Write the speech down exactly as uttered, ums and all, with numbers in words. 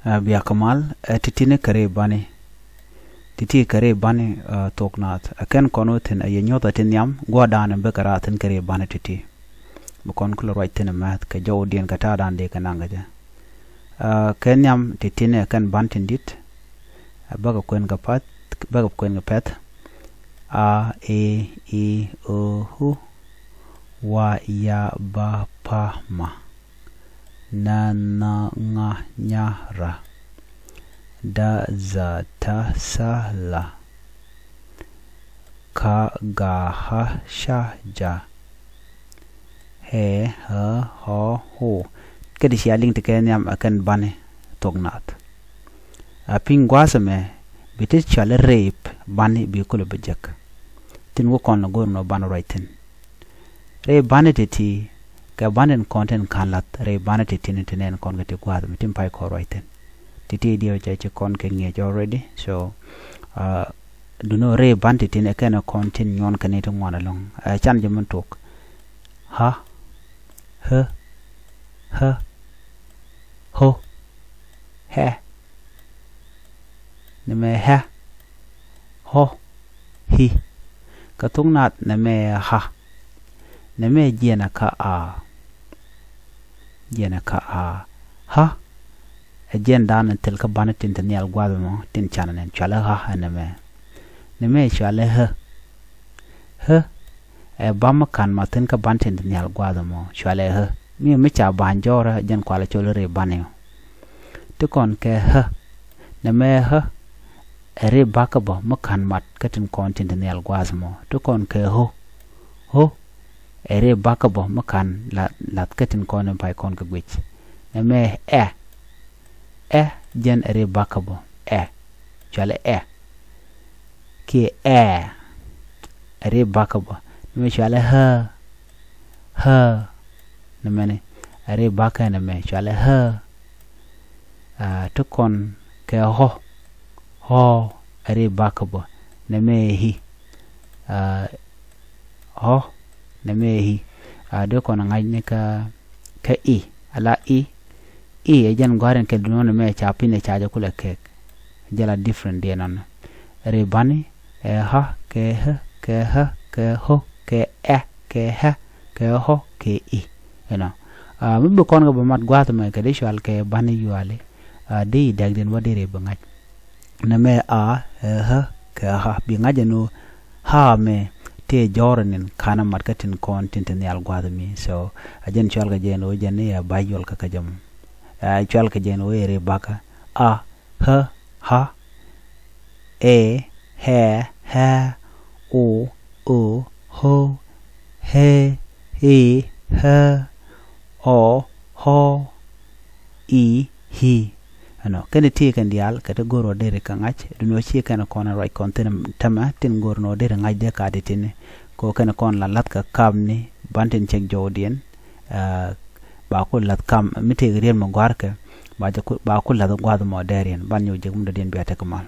Ɛ, bia kɛ mal, ɛ, ti̱ti̱ni kɛ ri bani. Ti̱ti̱ kɛ ri bani, ɛ, thok naath. Ɛ kɛn kɔn wä thi̱n, ɛ, yɛ nyuɔ̱th ɛ ti nhiam, gua̱a̱r da̱a̱n in bikɛ raar thi̱n kɛ ri bani ti̱ti̱. Bi kɔn kulɛ ruac thi̱n ɛ mɛth kɛ jɔwdiɛn kɛ ta̱a̱ da̱a̱n dee kɛ naŋ kɛ jɛ. Ɛ, kɛ nhiam ti̱ti̱ni ɛ kɛn ban tin di̱t. Ɛ, bäkɛ kuɛn kɛ path, bäkɛ kuɛn kɛ pɛth. A, e, i, o, u. Wa, ya, ba, pa, ma. Na, nha, ŋa, nya, ra. Da, dha, ta, tha, la. Ka, ga, ha, sha, ja. Hɛ, hä, hɔ, ho. Kä di cia liŋ ti kɛ nhiam ɛ kɛn bani thok naath. A piny gua̱a̱th ɛmɛ bi ti cɔal i̱ rip bani bi kulɛ bi jek. Tin wä kɔn lɛ go̱o̱r nɔ bani ruac thi̱n. Rɛy bani ti̱ti̱ kɛ bani tin kɔn tin ka̱n la̱th rɛy bani ti̱ti̱ni ti nɛn kɔn kɛ ti gua̱a̱th mi tin pay kɔn ruac thi̱n. Ti̱ti̱ diɛ cɛ ci kɔn kɛ ŋi̱eec already. So, uh, dunɔ rɛy bani ti̱ti̱ni kɛn kɔn tin nyuɔn kɛ ni ti ŋuan ɛlɔ̱ŋ. Uh, can jɛ min tok. Ha, hä, hä, ho, hɛ. Nɛmɛ hɛ, hɔ, hi. Kä thok naath nɛmɛ ha. Nɛmɛ jiɛn ɛ kä a. Jiɛn ɛ kä a. Ha. Ɛ jiɛn da̱a̱n in thil kä bani tin te nhial gua̱a̱th ɛmɔ tin canɛ nɛn cualɛ ha ɛ nɛmɛ. Nɛmɛ cualɛ hä. Hä. Ɛ ba mi ka̱n ma thi̱n kä bani tin te nhial gua̱a̱th ɛmɔ cualɛ hä. Mi mi ca ba̱ny jɔɔrä ɛ jɛn kualɛ col i̱ ri bani ɔ. Ti kɔn kɛ hä. Nɛmɛ hä. Ɛ ri bakä bä mi ka̱n mat kä tin kɔn tin te nhial gua̱a̱th ɛmɔ. Ti kɔn kɛ ho. Ho. Ɛ ri bakä bä mi ka̱n la, lath kä tin kɔn in pay kɔn kɛ guic. Nɛmɛ ɛ. Ɛ jɛn ɛ ri bakä bä ɛ. Cualɛ ɛ. Kiɛ ɛ. Ɛ ri bakä bä. Nɛmɛ cualɛ hä. Hä. Nɛmɛni. Ɛ ri bakä nɛmɛ cualɛ hä. A, ti kɔn kɛ hɔ. Hɔ. Ɛ ri bakä bä. Nɛmɛ hi. A, hɔ. Nɛmɛ hi. A, di kɔn ŋa̱cni kä, kä i. Ala i. I ɛ jɛn gua̱a̱r in kɛ dunɔ nɛmɛ ca piny ɛ ca jɛ kulɛ kɛk. Jɛ la different diɛ nɔnɔ. Ri bani, ɛ ha, kɛ hä, kɛ hä, kɛ ho, kɛ ɛ, kɛ hɛ, kɛ hɔ, kɛ i. Ɛnɔ. A, mi bi kɔn kɛ bä mat gua̱a̱th mɛ kɛ di cual kɛ bani yuali. A, di i dɛk din wä di ri bi ŋa̱c. Nɛmɛ a, ɛ hä, kɛ ha. Bi ŋa̱c ɛn ɣöö ha mɛ tëë jɔ̱ɔ̱r ɛn in ka̱n ɛ mat kä tin kɔn tin te nhial gua̱a̱th mi. So, a jɛn cual kɛ jɛn ɣöö jɛn i̱ ɛ ba̱c yuɔl kä kä jɛ mɔ. A, cual kɛ jɛn ɣöö ɛ ri bakä. A, hä, ha. Ɛ, hɛ, hɛ. O, ö, ho, he, hi, hä. Ɔ, hɔ, i, hi. Ɛnɔ, kɛn ti kɛn diaal kɛ ti go̱r ɔ deri kɛ ŋa̱c, duni ɔ ci kɛn kɔn ruac kɔn thin tämɛ, tin go̱r nɔ deri ŋa̱c dee ka ti tini. Kɛ kɛn kɔn la lath kɛ kam ni, ban tin cɛk jɔwdiɛn, ɛ, ba ku lath kam, mi tëëk riet mi gɔ̱a̱rkɛ, ba jɛ ku, ba ku lath gua̱a̱th mɔ dɛɛriɛn, ban nyɔk jek mi dɔ̱diɛn bia tek mal.